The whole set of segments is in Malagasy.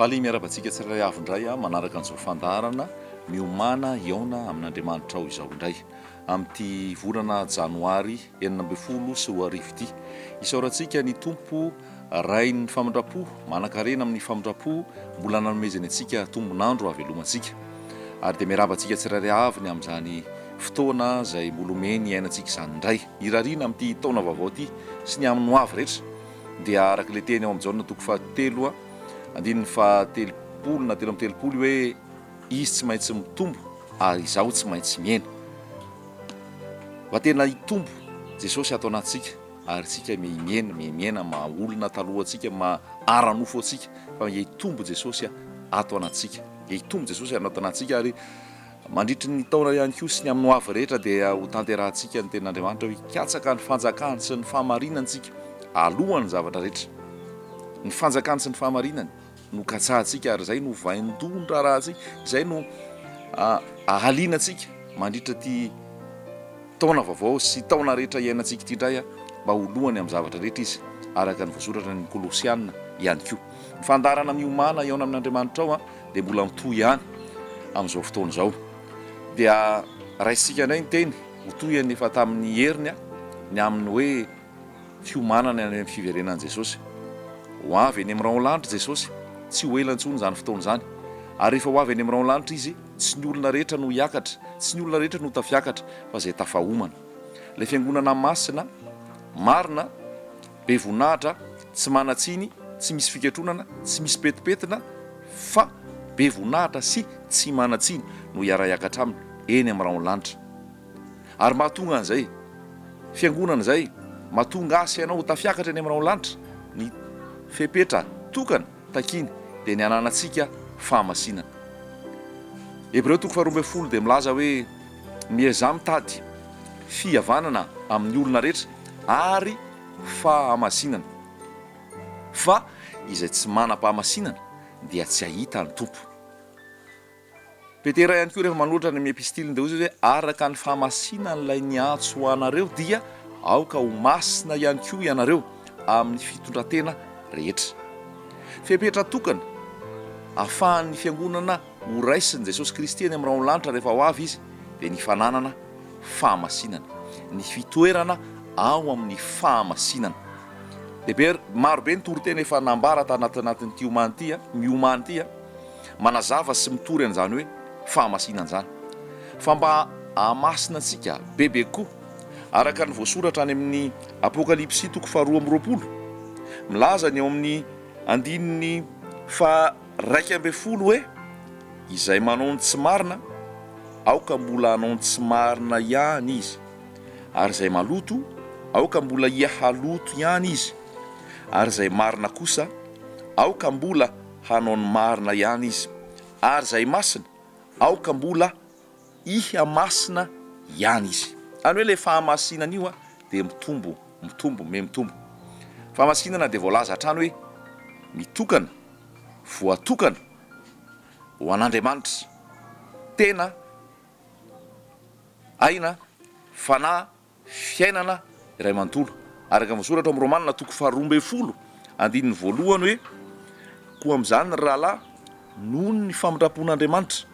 Faly miarahaba antsika tsirairay avy indray aho manaraka an'izao fandaharana miomàna hihaona amin'Andriamanitrao izao indray amin'ity volana janoary 2016 ity. Isaorantsika ny Tompo Rain'ny famindram-po, manan-karena amin'ny famindram-po mbola nanomezany antsika tombon'andro hahavelomantsika. Ary dia miarahaba antsika tsirairay avy ny amin'izany fotoana izay mbola omeny hiainantsika izany indray. Irariana amin'ity taona vaovao ity sy ny amin'ny ho avy rehetra dia araka ilay teny ao amin'ny Jaona toko fahatelo andininy fahatelopolo na 33 hoe izy tsy maintsy mitombo ary izaho tsy maintsy mihena. Mba tena hitombo Jesosy ato anatintsika ary isika mihena mihena maha olona taloha antsika maha ara-nofo antsika fa hitombo Jesosy ato anatintsika. Hitombo Jesosy ato anatintsika ary Mandritry ny taona ihany koa sy ny amin'ny hoavy rehetra dia ho tanterahantsika ny tenin'Andriamanitra hoe hikatsaka ny fanjakany sy ny fahamarinany isika alohan'ny zavatra rehetra. Ny fanjakany sy ny fahamarinany no katsahantsika ary izay no vaindohan-draharahantsika, izay no ahaliana antsika mandritra ity taona vaovao sy taona rehetra iainantsika ity indray mba ho lohany amin'ny zavatra rehetra izy araka ny voasoratra ny Kolosiana ihany koa. Ny fandaharana miomàna hihaona amin'Andriamanitra ao dia mbola mitohy ihany amin'izao fotoana izao. Dia raisintsika indray ny teny ho tohiny efa tamin'ny heriny ny amin'ny hoe fiomanana any amin'ny fiverenan'i Jesosy. Ho avy eny amin'ny rahon-lanitra Jesosy, tsy ho ela intsony izany fotoana izany. Ary rehefa ho avy eny amin'ny rahon-lanitra Izy, tsy ny olona rehetra no hiakatra, tsy ny olona rehetra no ho tafiakatra, fa izay tafaomana. Ilay fiangonana masina, marina, be voninahitra, tsy manan-tsiny, tsy misy fiketronana, tsy misy petipetina, fa be voninahitra sy tsy manan-tsiny no hiara-hiakatra aminy eny amin'ny rahon'ny lanitra. Ary mahatonga an'izay fiangonana izay, mahatonga ahy sy ianao ho tafiakatra eny amin'ny rahon'ny lanitra, ny fepetra tokana takiny dia ny hananantsika fahamasinana. Hebreo toko faharoa ambin'ny folo dia milaza hoe, Miezaha mitady fihavanana amin'ny olona rehetra ary fahamasinana. Fa izay tsy manam-pahamasinana dia tsy hahita ny Tompo. Petera ihany koa rehefa manoratra any amin'ny epistiliny dia hoy izy hoe araka ny fahamasinan'ilay niantso anareo dia aoka ho masina ihany koa ianareo amin'ny fitondran-tena rehetra. Fepetra tokana ahafahan'ny fiangonana ho raisin'i Jesosy Kristy any amin'ny rahon'ny lanitra rehefa ho avy Izy dia ny fananana fahamasinana, ny fitoerana ao amin'ny fahamasinana. Lehibe, maro be ny toriteny efa nambara tanatin'ity omany ity, miomany ity, manazava sy mitory an'izany hoe fahamasinana izany. Fa mba hahamasina antsika bebe kokoa, araka ny voasoratra any amin'ny Apokalypsy toko faharoa amby roapolo, milaza ny ao amin'ny andininy faha 11 hoe, Izay manao ny tsy marina, aoka mbola hanao ny tsy marina ihany izy. Ary izay maloto, aoka mbola hihaloto ihany izy, ary izay marina kosa, aoka mbola hanao ny marina ihany izy, ary izay masina, aoka mbola hihamasina ihany izy. Izany hoe ilay fahamasinana io dia mitombo, mitombo, mihamitombo. Fahamasinana dia voalaza hatrany hoe mitokana, voatokana ho an'Andriamanitra, tena. Aina, fanahy, fiainana iray manontolo. Araka ny voasoratra ao amin'ny Romana toko faharoa ambin'ny folo andininy voalohany hoe, Koa amin'izany, ry rahalahy, noho ny famindram-pon'Andriamanitra,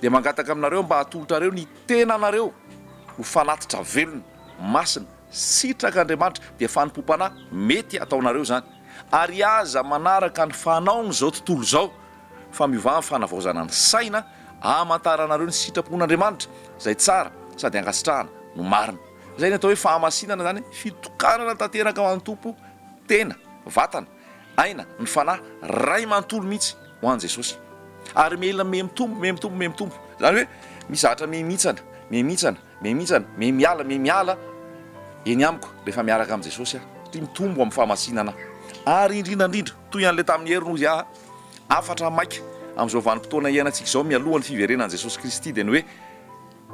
dia mangataka aminareo mba hatolotrareo ny tenanareo ho fanatitra velona, masina, sitrak'Andriamanitra, dia fanompoam-panahy mety hataonareo izany. Ary aza manaraka ny fanaon'izao tontolo izao, fa miovà amin'ny fanavaozana ny saina hamantaranareo ny sitrapon'Andriamanitra, izay tsara sady ankasitrahana no marina. Izay ny atao hoe fahamasinana izany, fitokanana tanteraka ho an'ny Tompo, tena, vatana, aina, ny fanahy, ray manontolo mihitsy ho an'i Jesosy. Ary mila miha-mitombo, miha-mitombo, miha-mitombo. Izany hoe misy zavatra miha-mihintsana, miha-mihintsana, miha-mihintsana, miha-miala, miha-miala eny amiko rehefa miaraka amin'i Jesosy aho, satria mitombo amin'ny fahamasinana aho. Ary indrindra indrindra, toy an'ilay tamin'ny heriny hozy aho, Hafatra maika amin'izao vanim-potoana iainantsika izao mialoha ny fiverenan'i Jesosy Kristy dia ny hoe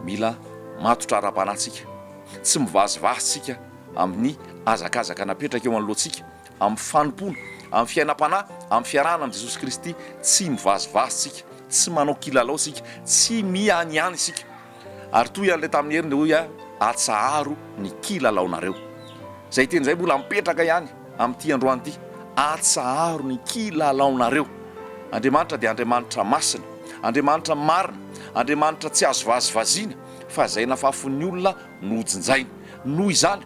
mila matotra ara-panahy isika. Tsy mivazivazy isika amin'ny hazakazaka napetraka eo anoloantsika, amin'ny fanompoana, amin'ny fiainam-panahy, amin'ny fiarahana amin'i Jesosy Kristy. Tsy mivazivazy isika, tsy manao kilalao isika, tsy mianiany isika. Ary toy an'ilay tamin'ny heriny dia hoy aho, atsaharo ny kilalaonareo. Izay teny izay mbola mipetraka ihany amin'ity androany ity. Atsaharo ny kilalaonareo. Andriamanitra dia Andriamanitra masina, Andriamanitra marina, Andriamanitra tsy azo vazivaziana, fa izay nafafin'ny olona no hojinjainy. Noho izany,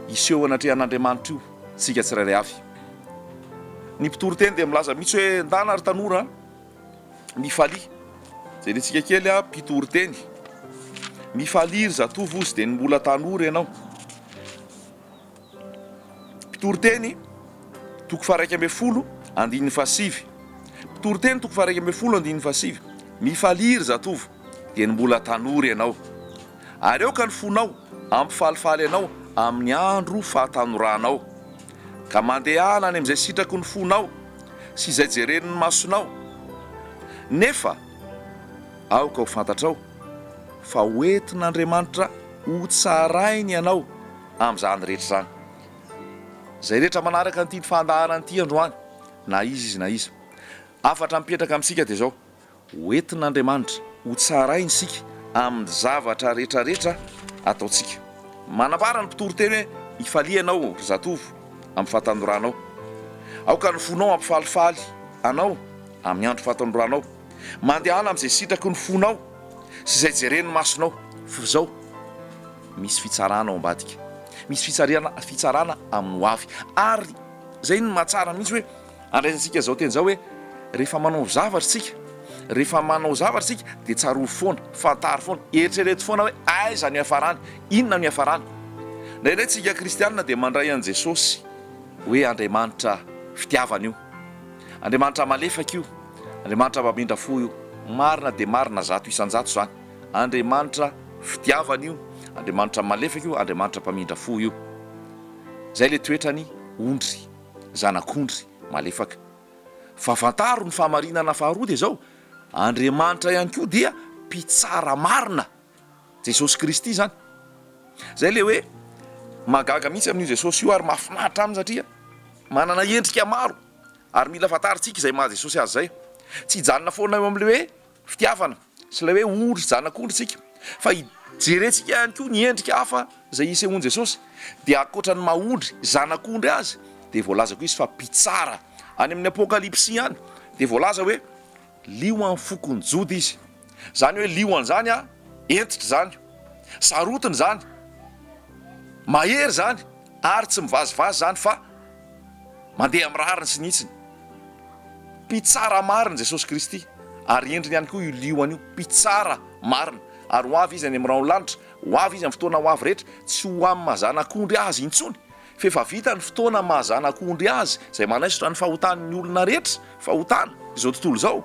hiseho eo anatrehan'Andriamanitra io isika tsirairay avy. Ny mpitoriteny dia milaza mihitsy hoe, Ndana ry tanora a! Mifalia. Jerentsika kely a, mpitoriteny. Mifalia ry zatovo ozy dia ny mbola tanora ianao. Mpitoriteny, toko faha-11, andininy fahasivy. Mpitoriteny, toko faha-11, andininy fahasivy. Mifalia ry zatovo, dia ny mbola tanora ianao. Ary aoka ny fonao hampifalifaly anao amin'ny andro fahatanoranao. Ka mandehana any amin'izay sitraky ny fonao sy izay jeren'ny masonao. Nefa aoka ho fantatrao fa hoentin'Andriamanitra hotsarainy ianao amin'izany rehetra izany. Izay rehetra manaraka an'ity fandaharana ity androany, na iza izy na iza. Hafatra mipetraka amintsika dia izao, Hoentin'Andriamanitra hotsarainy isika amin'ny zavatra rehetrarehetra ataontsika. Manambara ny mpitory teny hoe, Mifalia ianao, ry zatovo, amin'ny fahatanoranao. Aoka ny fonao hampifalifaly anao amin'ny andro fahatanoranao. Mandehana amin'izay sitraky ny fonao sy izay jeren'ny masonao. Fa izao, misy fitsarana ao ambadika. Misy fitsarana, fitsarana amin'ny hoavy. Ary izay no mahatsara mihitsy hoe Andraisantsika izao teny izao hoe, rehefa manao zavatra isika, rehefa manao zavatra isika dia tsarovy foana, fantaro foana, eritrereto foana hoe aiza no hiafarany, inona no hiafarany. Indraindray tsika kristianina dia mandray an'i Jesosy hoe Andriamanitra fitiavana io, Andriamanitra malefaka io, Andriamanitra mpamindra fo io. Marina dia marina 100% izany. Andriamanitra fitiavana io, Andriamanitra malefaka io, Andriamanitra mpamindra fo io. Izay ilay toetrany ondry. zanak'ondry malefaka. Fa fantaro ny fahamarinana faharoa dia izao, Andriamanitra ihany koa dia mpitsara marina, Jesosy Kristy izany. Izay ilay hoe mahagaga mihitsy amin'io Jesosy io ary mahafinaritra aminy satria manana endrika maro ary mila fantarintsika izay maha Jesosy azy izay. Tsy hijanona foana eo amin'ilay hoe fitiavana sy ilay hoe ondry zanak'ondry isika fa hijerentsika ihany koa ny endrika hafa izay isehoan'i Jesosy dia ankoatra ny maha ondry zanak'ondry azy dia voalaza koa izy fa mpitsara. Any amin'ny Apokalypsy ihany dia voalaza hoe lioan'ny fokon'i Joda izy. Izany hoe lioany izany a, hentitra izany, sarotiny izany, mahery izany ary tsy mivazivazy izany fa mandeha amin'ny rariny sy ny hitsiny. Mpitsara marina Jesosy Kristy, ary endriny ihany koa io liona io, mpitsara marina, ary ho avy Izy any amin'ny rahon'ny lanitra, ho avy Izy amin'ny fotoana ho avy rehetra, tsy ho amin'ny maha zanak'ondry Azy intsony, f'efa vita ny fotoana maha zanak'ondry Azy, izay manaisotra ny fahotan'ny olona rehetra, fahotana, izao tontolo izao,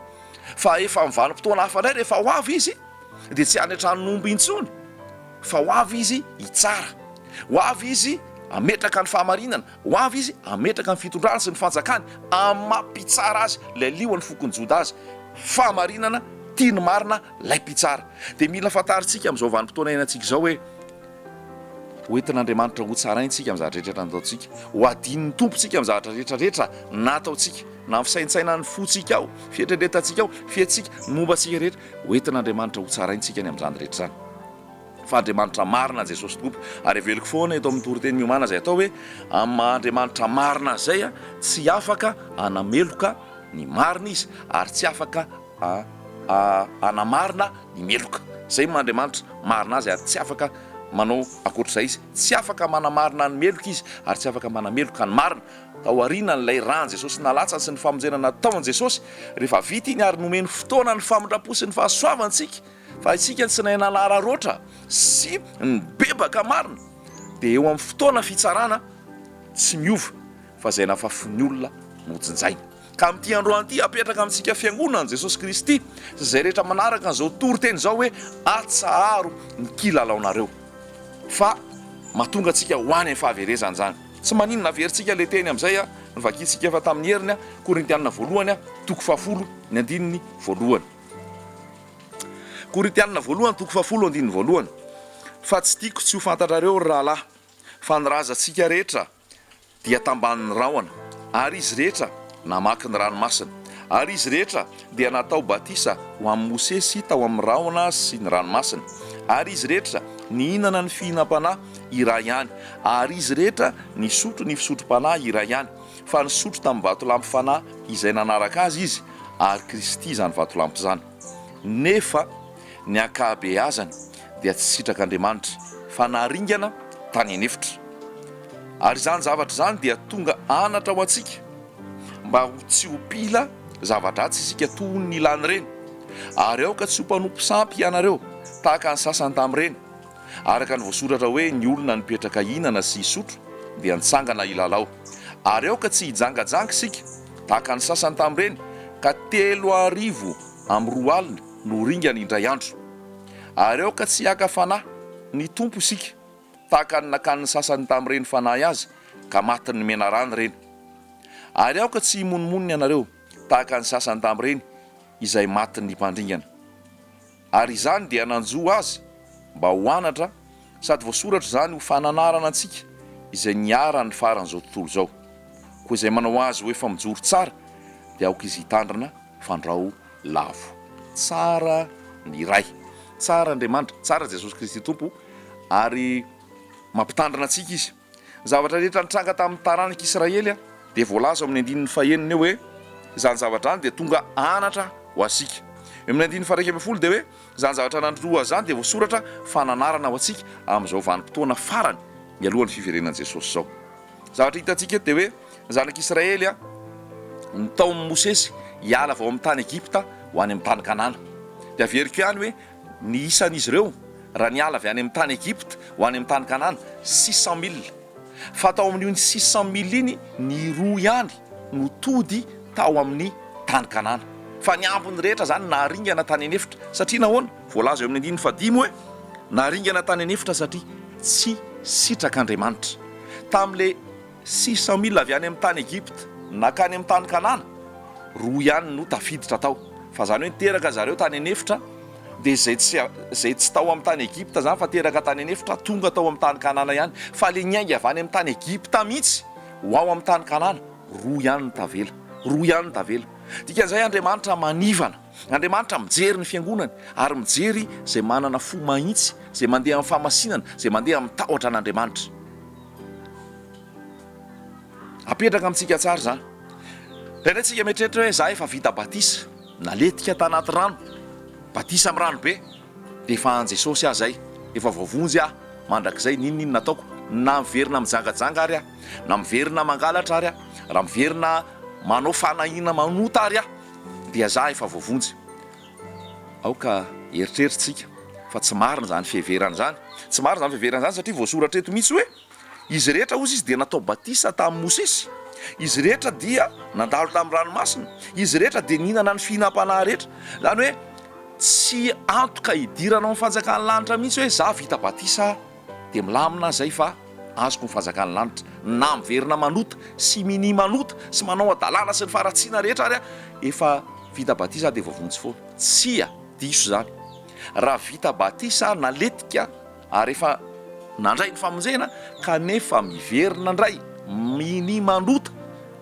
fa efa amin'ny vanim-potoana hafa indray rehefa ho avy Izy, dia tsy any an-tranon'omby intsony, fa ho avy Izy hitsara, ho avy Izy hametraka ny fahamarinana, Ho avy izy hametraka ny fitondrany sy ny fanjakany amin'ny maha mpitsara azy, ilay liona ny fokon'i Joda azy. Fahamarinana, tia ny marina, ilay mpitsara. Dia mila fantarintsika amin'izao vanim-potoana iainantsika izao hoe ho entin'Andriamanitra ho tsaraintsika amin'ny zavatra rehetra nataontsika, ho adin'ny Tompo tsika amin'ny zavatra rehetra rehetra nataontsika, na ny fisaintsainan'ny fontsika ao, fieritreretantsika ao, fihetsika, ny momba antsika rehetra, ho entin'Andriamanitra ho tsaraintsika ny amin'izany rehetra izany. Fa Andriamanitra marina Jesosy Tompo. Ary heveriko foana eto amin'ny toriteny miomàna izay atao hoe, amin'ny maha Andriamanitra marina Azy izay, tsy afaka hanameloka ny marina Izy, ary tsy afaka hanamarina ny meloka. Izay ny maha Andriamanitra marina Azy, ary tsy afaka manao ankoatr'izay Izy. Tsy afaka manamarina ny meloka Izy, ary tsy afaka manameloka ny marina. Taorianan'ilay ran'i Jesosy nalatsany sy ny famonjena nataon'i Jesosy, rehefa vita iny ary nomeny fotoana ny famindram-po sy ny fahasoavany isika, Fa isika tsy nahay nanararaotra sy nibebaka marina dia eo amin'ny fotoana fitsarana tsy miova fa izay nafafin'ny olona no jinjaina. Ka amin'ity androany ity apetraka amintsika fiangonan'i Jesosy Kristy sy izay rehetra manaraka an'izao toriteny izao hoe atsaharo ny kilalaonareo fa mahatonga antsika ho any amin'ny fahaverezana izany. Tsy maninona averintsika ilay teny amin'izay novakintsika efa tamin'ny heriny Korintiana voalohany toko fahafolo ny andininy voalohany. Korintiana voalohany toko fahafolo andininy voalohany Fa tsy tiako tsy ho fantatrareo, ry rahalahy, fa ny razantsika rehetra dia tambanin'ny rahona, ary izy rehetra namaky ny ranomasina, ary izy rehetra dia natao batisa ho amin'i Mosesy tao amin'ny rahona sy ny ranomasina, ary izy rehetra. nihinana ny fihinam-panahy iray ihany, ary izy rehetra nisotro ny fisotrom-panahy iray ihany, fa nisotro tamin'ny vatolampy fanahy izay nanaraka azy izy, ary Kristy izany vatolampy izany. Nefa ny ankahabeazany dia tsy sitrak'Andriamanitra, fa naringana tany an'efitra. Ary izany zavatra izany dia tonga anatra ho antsika, mba ho tsy ho mpila zava-dratsy isika toy ny ilan'ireny. Ary aoka tsy ho mpanompo sampy hianareo, tahaka ny sasany tamin'ireny. Araka ny voasoratra hoe, Ny olona nipetraka hihinana sy hisotro dia nitsangana hilalao. Ary aoka tsy hijangajanga isika, tahaka ny sasany tamin'ireny, ka 2003 no ringana indray andro. Ary aoka tsy haka fanahy ny Tompo isika, tahaka ny nakan'ny sasany tamin'ireny fanahy azy, ka matin'ny menarana ireny. Ary aoka tsy himonomonona ianareo, tahaka ny sasany tamin'ireny, izay matin'ny mpandringana. Ary izany dia nanjo azy mba ho anatra, sady voasoratra izany ho fananarana antsika izay niharan'ny faran'izao tontolo izao. Koa izay manao azy ho efa mijoro tsara, dia aoka izy hitandrina fandrao lavo. Tsara ny Ray. Tsara Andriamanitra. Tsara Jesosy Kristy Tompo, ary mampitandrina antsika Izy. Ny zavatra rehetra nitranga tamin'ny taranak'i Israely dia voalaza ao amin'ny andininy fahenina eo hoe, Izany zavatra izany dia tonga anatra ho antsika. Eo amin'ny andininy faha-11 dia hoe, Izany zavatra nandroa azy izany dia voasoratra fananarana ho antsika amin'izao vanim-potoana farany mialohan'ny fiverenan'i Jesosy izao. Zavatra hitantsika eto dia hoe, ny zanak'i Israely nitaomin'i Mosesy hiala avy ao amin'ny tany Egypta ho any amin'ny tany Kanana. Dia averiko ihany hoe, Ny isan'izy ireo, raha niala avy any amin'ny tany Egypta ho any amin'ny tany Kanana, 600 mille. Fa tao amin'iny 600 mille iny, ny roa ihany no tody tao amin'ny tany Kanana. Fa ny ambiny rehetra izany naringana tany an'efitra. Satria nahoana? Voalaza eo amin'ny andininy fahadimy hoe, Naringana tany an'efitra satria tsy sitrak'Andriamanitra. Tamin'ilay 600 mille avy any amin'ny tany Egypta nankany amin'ny tany Kanana, roa ihany no tafiditra tao. Fa izany hoe niteraka zareo tany an'efitra, dia izay tsy izay tsy tao amin'ny tany Egypta izany fa teraka tany an'efitra, tonga tao amin'ny tany Kanana ihany. Fa ilay niainga avy any amin'ny tany Egypta mihitsy ho ao amin'ny tany Kanana, roa ihany no tavela. Roa ihany no tavela. Dikan'izay Andriamanitra manivana. Andriamanitra mijery ny fiangonany ary mijery izay manana fo mahitsy, izay mandeha amin'ny fahamasinana, izay mandeha amin'ny tahotra an'Andriamanitra. Apetraka amintsika tsara izany. Indraindray tsika mieritreritra hoe za efa vita batisa, naletika tanaty rano, batisa amin'ny rano be, dia efa an'i Jesosy aho zay, efa voavonjy aho mandrakizay, n'inon'inona ataoko, na miverina mijangajanga ary aho, na miverina mangalatra ary aho, raha miverina manao fanahiana manota ary aho, dia za efa voavonjy. Aoka hieritreritsika fa tsy marina izany fiheverana izany. Tsy marina izany fiheverana izany satria voasoratra eto mihitsy hoe izy rehetra hozy izy dia natao batisa tamin'i Mosesy. Izy rehetra dia nandalo tamin'ny ranomasina. Izy rehetra dia nihinana ny fihinam-panahy rehetra. Izany hoe tsy antoka hidirana ao amin'ny fanjakan'ny lanitra mihitsy hoe za vita batisa dia milamina zay fa azoko ny fanjakan'ny lanitra. Na miverina manota sy minia manota sy manao hadalana sy ny faharatsiana rehetra ary aho efa vita batisa aho dia voavonjy foana. Tsia, diso izany. Raha vita batisa naletika ary efa nandray ny famonjena kanefa miverina indray minia manota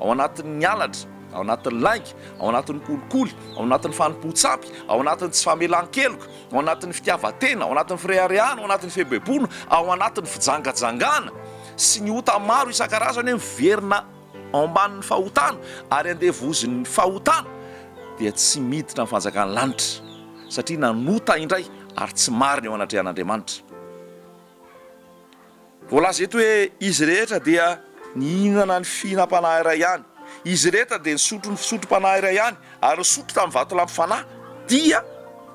ao anatin'ny halatra, ao anatin'ny lainga, ao anatin'ny kolikoly, ao anatin'ny fanompoan-tsampy, ao anatin'ny tsy famelan-keloka, ao anatin'ny fitiavan-tena, ao anatin'ny fireharehana, ao anatin'ny fieboeboana, ao anatin'ny fijangajangana sy ny ota maro isan-karazany hoe miverina ao ambanin'ny fahotana ary andevozin'ny fahotana dia tsy miditra amin'ny fanjakan'ny lanitra satria nanota indray ary tsy marina eo anatrehan'Andriamanitra. Voalaza eto hoe izy rehetra dia nihinana ny fihinam-panahy iray ihany, izy rehetra dia nisotro ny fisotrom-panahy iray ihany, ary nisotro tamin'ny vatolampy fanahy, dia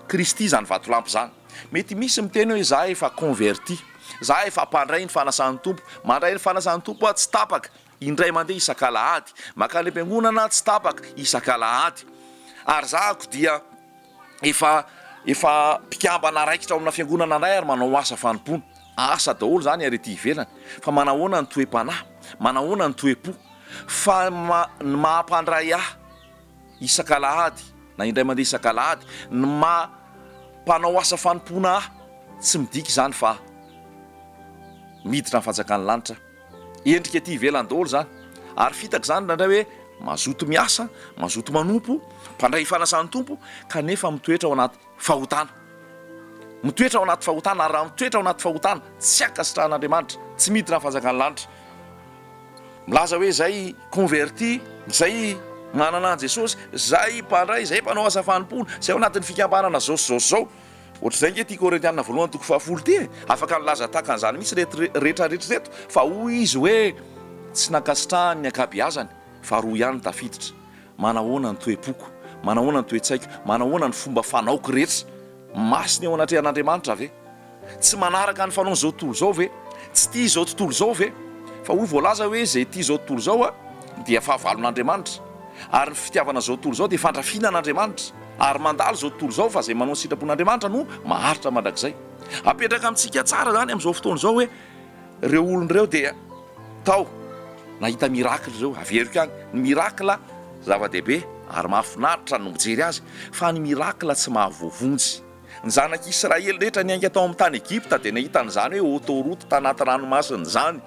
Kristy izany vatolampy izany. Mety misy miteny hoe izaho efa converti, izaho efa mpandray ny fanasan'ny Tompo, mandray ny fanasan'ny Tompo aho tsy tapaka, indray mandeha isak'alahady, mankany am-piangonana aho tsy tapaka isak'alahady, ary zahako dia efa efa mpikambana raikitra ao amina fiangonana indray ary manao asa fanompoana. Asa daholo izany ary ety ivelany. Fa manahoana ny toe-panahy? Manahoana ny toe-po? Fa ny maha mpandray ahy isak'alahady na indray mandeha isak'alahady, ny maha mpanao asa fanompoana ahy, tsy midika izany fa miditra ny fanjakan'ny lanitra aho. Endrika ety ivelany daholo izany. Ary fitaka izany indraindray hoe mazoto miasa, mazoto manompo, mpandray fanasan'ny Tompo, kanefa mitoetra ao anaty fahotana. Mitoetra ao anaty fahotana, ary raha mitoetra ao anaty fahotana, tsy ankasitrahan'Andriamanitra, tsy miditra amin'ny fanjakan'ny lanitra. Milaza hoe izay converti, izay manana an'i Jesosy, izay mpandray, izay mpanao asa fanompoana, izay ao anatin'ny fikambanana izao sy izao sy izao. Ohatr'izay ange ity Korintiana voalohany toko fahafolo ity e! Afaka nilaza tahaka an'izany mihitsy ireto rehetra rehetra ireto, fa hoy izy hoe tsy nankasitrahany ny ankabeazany, fa roa ihany no tafiditra. Manahoana ny toe-poko? Manahoana ny toe-tsaiko? Manahoana ny fomba fanaoko rehetra? Masina eo anatrehan'Andriamanitra ve? Tsy manaraka ny fanaon'izao tontolo izao ve? Tsy tia izao tontolo izao ve? Fa hoy voalaza hoe izay tia izao tontolo izao dia fahavalon'Andriamanitra. Ary ny fitiavana izao tontolo izao dia fandrafiana an'Andriamanitra. Ary mandalo izao tontolo izao fa izay manao ny sitrapon'Andriamanitra no maharitra mandrakizay. Apetraka amintsika tsara izany amin'izao fotoana izao hoe ireo olona ireo dia tao nahita miracle ireo. Averiko ihany, ny miracle zava-dehibe ary mahafinaritra ny mijery azy fa ny miracle tsy mahavoavonjy. Ny zanak'i Israely rehetra niainga tao amin'ny tany Egypta dia nahita an'izany hoe autoroute tanaty ranomasina izany.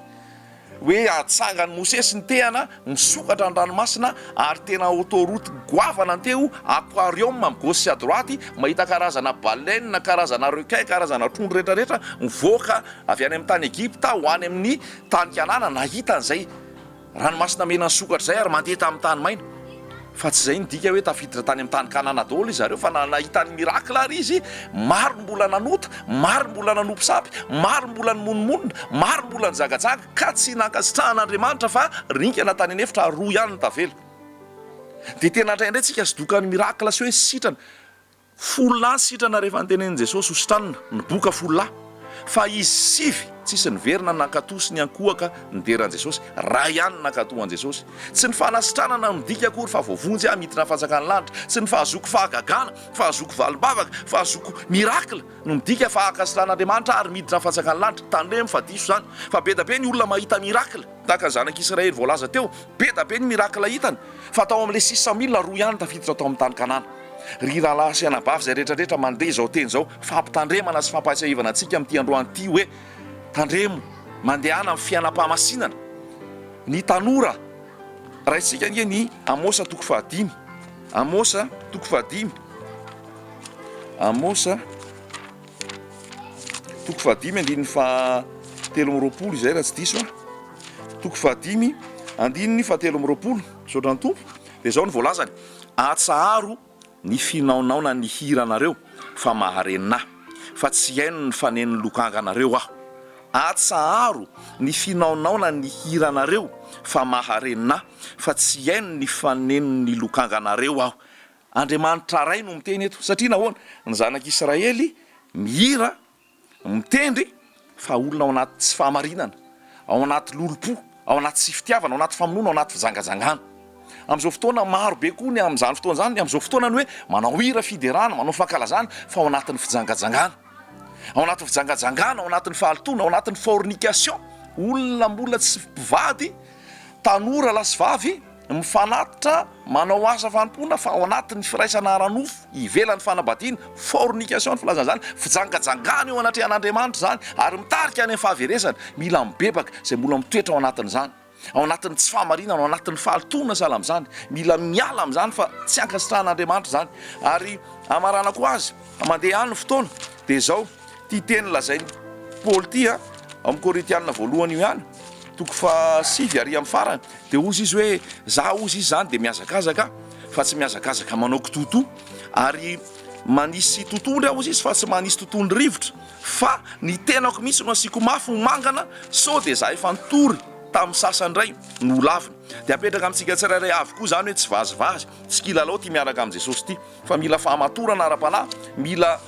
Hoe atsangan'i Mosesy ny tehana, misokatra ny ranomasina ary tena autoroute goavana ny teo, aquarium amin'ny gauche sy à droite, mahita karazana baleine, karazana requin, karazana trondro rehetra rehetra mivoaka avy any amin'ny tany Egypta ho any amin'ny tany Kanana, nahita an'izay. Ranomasina mena nisokatra izay ary mandeha tamin'ny tany maina. Fa tsy izay nidika hoe tafiditra tany amin'ny tany Kanana daholo izy zareo fa na nahita ny miracle ary izy, maro ny mbola nanota, maro ny mbola nanompo sampy, maro ny mbola nimonomonona, maro ny mbola nijagajaga ka tsy nankasitrahan'Andriamanitra fa ringana tany an'efitra ary roa ihany no tavela. Dia tena indraindray tsika sodokan'ny miracle sy hoe sitrana. Folo lahy sitrana rehefa notenenin'i Jesosy ho sitranina, niboka folo lahy. Fa izy sivy tsisy niverina nankatò sy niankohoka nidera an'i Jesosy. Ray ihany no nankatò an'i Jesosy. Tsy ny fanasitranana no midika akory fa voavonjy aho miditra ny fanjakan'ny lanitra. Tsy ny fahazoako fahagagana, fahazoako valim-bavaka, fahazoako miracle no midika fa ankasitrahan'Andriamanitra aho ary miditra ny fanjakan'ny lanitra. Tandremo fa diso izany. Fa be da be ny olona mahita miracle. Tahaka ny zanak'Israely voalaza teo, be da be ny miracle hitany. Fa tao amin'ilay 600 mille roa ihany tafiditra tao amin'ny tany Kanana. Ry rahalahy sy anabavy izay rehetra rehetra mandeha izao teny izao, fampitandremana sy fampahatsiahivana antsika amin'ity androany ity hoe, tandremo, mandehana amin'ny fiainam-pahamasinana. Ny tanora, raisika ange ny Amosa toko fahadimy. Amosa toko fahadimy. Amosa toko fahadimy andininy faha-23 izay raha tsy diso aho. Toko fahadimy andininy faha-23. Misaotra ny Tompo. Dia izao no voalazany. Atsaharo ny finaonaona ny hiranareo fa maharenina ahy, fa tsy hihaino ny fanenon'ny lokanganareo aho. Atsaharo ny finaonaona ny hiranareo fa maharenina ahy, fa tsy hihaino ny fanenon'ny lokanganareo aho. Andriamanitra Ray no miteny eto, satria nahoana? Ny zanak'Israely mihira Mitendry fa olona ao anaty tsy fahamarinana, ao anaty lolompo, ao anaty tsy fitiavana, ao anaty famonoana, ao anaty fijangajangana. Amin'izao fotoana maro be koa ny amin'izany fotoana izany, amin'izao fotoana ny hoe manao hira fiderana, manao fankalazana fa ao anatin'ny fijangajangana. Ao anatin'ny fijangajangana, ao anatin'ny fahalotoana, ao anatin'ny fornication. Olona mbola tsy mpivady, tanora lahy sy vavy, Mifanatitra manao asa fanompoana fa ao anatin'ny firaisana ara-nofo, ivelan'ny fanambadiana, fornication ny filazana izany, fijangajangana eo anatrehan'Andriamanitra izany ary mitarika any amin'ny fahaverezana. Mila mibebaka izay mbola mitoetra ao anatin'izany, ao anatin'ny tsy fahamarinana, ao anatin'ny fahalotoana sahala amin'izany. Mila miala amin'izany fa tsy ankasitrahan'Andriamanitra izany. Ary hamaranako azy, mandeha any ny fotoana, dia izao. Ity teny lazain'i Paoly ity ao amin'ny Korintiana voalohany io ihany, toko fahasivy ary amin'ny farany, dia hozy izy hoe, za hozy izy izany dia mihazakazaka fa tsy mihazakazaka manao kitoatoa, ary manisy totohondry aho hozy izy fa tsy manisy totohondry rivotra, fa ny tenako mihitsy no asiako mafy ho mangana sao dia za efa nitory tamin'ny sasany indray no ho lavina. Dia apetraka amintsika tsirairay avy koa izany hoe tsy vazivazy, tsy kilalao ity miaraka amin'i Jesosy ity, fa mila fahamatorana ara-panahy, mila.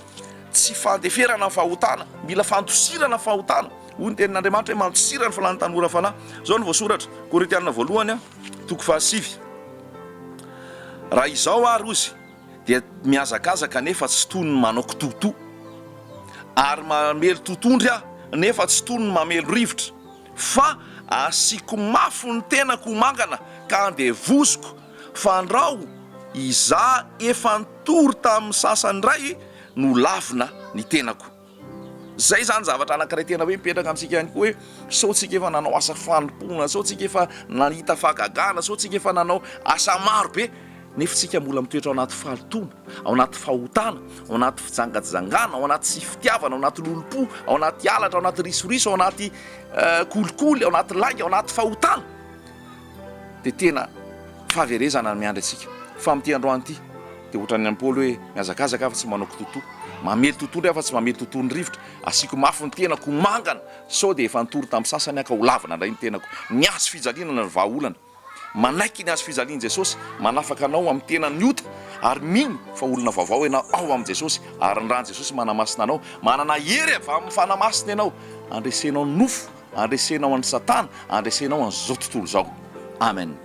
Tsy fandeferana ny fahotana, mila fandosirana ny fahotana. Hoy ny tenin'Andriamanitra hoe mandosira ny filàn'ny tanora fanahy. Izao no voasoratra, Korintiana voalohany, toko fahasivy. Raha izao ary hozy, dia mihazakazaka nefa tsy toy ny manao kitoatoa, ary mamely totohondry aho nefa tsy toy ny mamely rivotra, fa asiako mafy ny tenako ho mangana ka andevoziko Fandrao izaho efa nitory tamin'ny sasany indray no lavina ny tenako. Zay zany zavatra anankiray tena hoe mipetraka amintsika ihany koa hoe sao tsika efa nanao asa fanompoana, sao tsika efa nahita fahagagana, sao tsika efa nanao asa maro be. Nefa isika mbola mitoetra ao anaty fahalotoana, ao anaty fahotana, ao anaty fijangajangana, ao anaty tsy fitiavana, ao anaty lolompo, ao anaty halatra, ao anaty risoriso, ao anaty kolikoly, ao anaty lainga, ao anaty fahotana. Dia tena fahaverezana no miandry antsika. Fa amin'ity androany ity dia ohatran'ny an'i Paoly hoe mihazakazaka aho fa tsy manao kitotoa, mamely totoa indray aho fa tsy mamely totoa ny rivotra, asiako mafy ny tenako ho mangana sao dia efa nitory tamin'ny sasany aho ka ho lavina indray ny tenako. Ny hazo fijaliana no vahaolana. Manaiky ny hazo fijalian'i Jesosy, manafaka anao amin'ny tenan'ny ota ary mino fa olona vaovao ianao ao amin'i Jesosy ary ny ran'i Jesosy manamasina anao. Manana hery avy amin'ny Fanahy Masina ianao handresenao ny nofo, handresenao an'i Satana, handresenao an'izao tontolo izao. Amen.